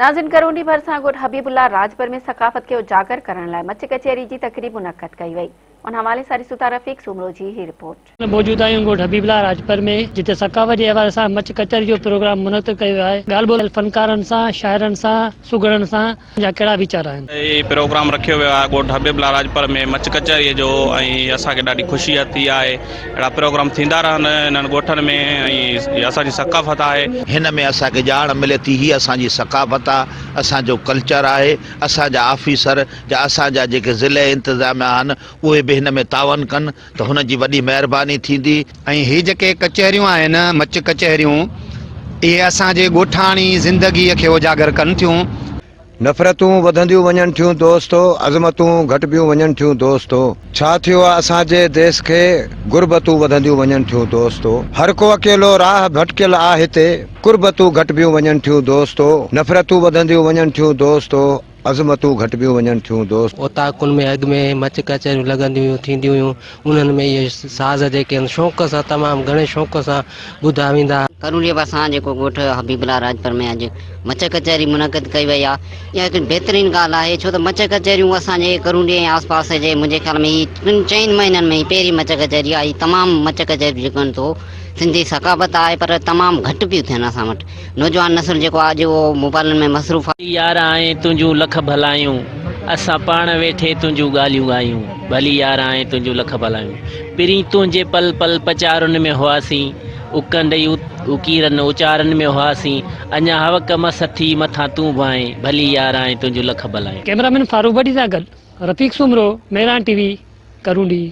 ناظرين ڪرونڊي ڀرسان ڳوٺ حبيب الله راڄپر ۾ ثقافت کي اجاگر ڪرڻ لاء مچ ڪچهري جي تقريب منعقد ڪئي وئي ان حوالي سان ڏسون ٿا رفيق سومرو جي هي رپورٽ. موجود آهيون ڳوٺ حبيب الله راڄپر ۾ جتي ثقافت جي حوالي سان مچ ڪچهري جو پروگرام منعقد ڪيو ويو آهي ڳالهه ٻولهه فنڪارن سان شاعرن سان سگهڙن سان جا ڪهڙا ويچار آهن. هي پروگرام رکيو ويو آهي ڳوٺ حبيب الله راڄپر ۾ مچ ڪچهري جو ۽ اسان کي ڏاڍي خوشي ٿي آهي اهڙا پروگرام ٿيندا رهن انهن ڳوٺن ۾ ۽ هي اسان جي ثقافت آهي. هن ۾ اسان کي ڄاڻ ملي ٿي هي اسان جي ثقافت آ اسان جو ڪلچر آهي اسان جا آفيسر جا اسان جا جيڪي ضلعي انتظاميا آهن اهي به هن ۾ تعاون ڪن ته هنن جي وڏي مهرباني ٿيندي. ۽ هي جيڪي ڪچهريون آهن مچ ڪچهريون اهي اسان جي ڳوٺاڻي زندگيء کي اجاگر ڪن ٿيون. نفرتون وڌنديون وڃن ٿيون دوستو عظمتون گهٽبيون وڃن ٿيون دوستو ڇا ٿيو آ اسان جي ديس کي غربتون وڌنديون وڃن ٿيون دوستو هر ڪو اڪيلو راهه ڀٽڪيل آ هتي قربتون گهٽبيون وڃن ٿيون دوستو نفرتون وڌنديون وڃن ٿيون دوستو عظمتون گهٽبيون وڃن ٿيون دوستو. اوطاقن ۾ اڳ ۾ مچ ڪچهريون لڳنديون هيون ٿينديون هيون انهن ۾ اهي ساز جيڪي آهن شوق سان تمام گهڻي شوق سان ٻڌا ويندا. ڪرونڊيء ڀرسان جيڪو ڳوٺ حبيب الله راڄپر ۾ اڄ مچ ڪچهري منعقد ڪئي وئي آهي اها هڪ بهترين ڳالهه آهي ڇو ته مچ ڪچهريون اسان جي ڪرونڊي ۽ آس پاس جي منهنجي خيال ۾ هي ٽن چئن مهينن ۾ هي پهرين مچ ڪچهري آهي هي تمام مچ ڪچهريون جيڪو آهن سو سنڌي ثقافت آهي پر تمام گهٽ پيون ٿين اسان وٽ نوجوان نسل جيڪو آهي اڄ اهو موبائلن ۾ مصروف آهي. يار آئين تنهنجون لک ڀلايون، اسان پاڻ ويٺي تنهنجون ڳالهيون ڳايون، ڀلي يار آئين تنهنجون لک ڀلايون. پرين تنهنجي پل پل پچارن ۾ هئاسين، اڪنڊ ئي اڪيرن اچارن ۾ هئاسين، اڃا هوڪ مس ٿي مٿان تون به آئين، ڀلي يار آئين تنهنجون لک ڀلايون. ڪئميرا مين فاروق ڀٽي سان گڏ رفيق سومرو، مهراڻ ٽي وي، ڪرونڊي.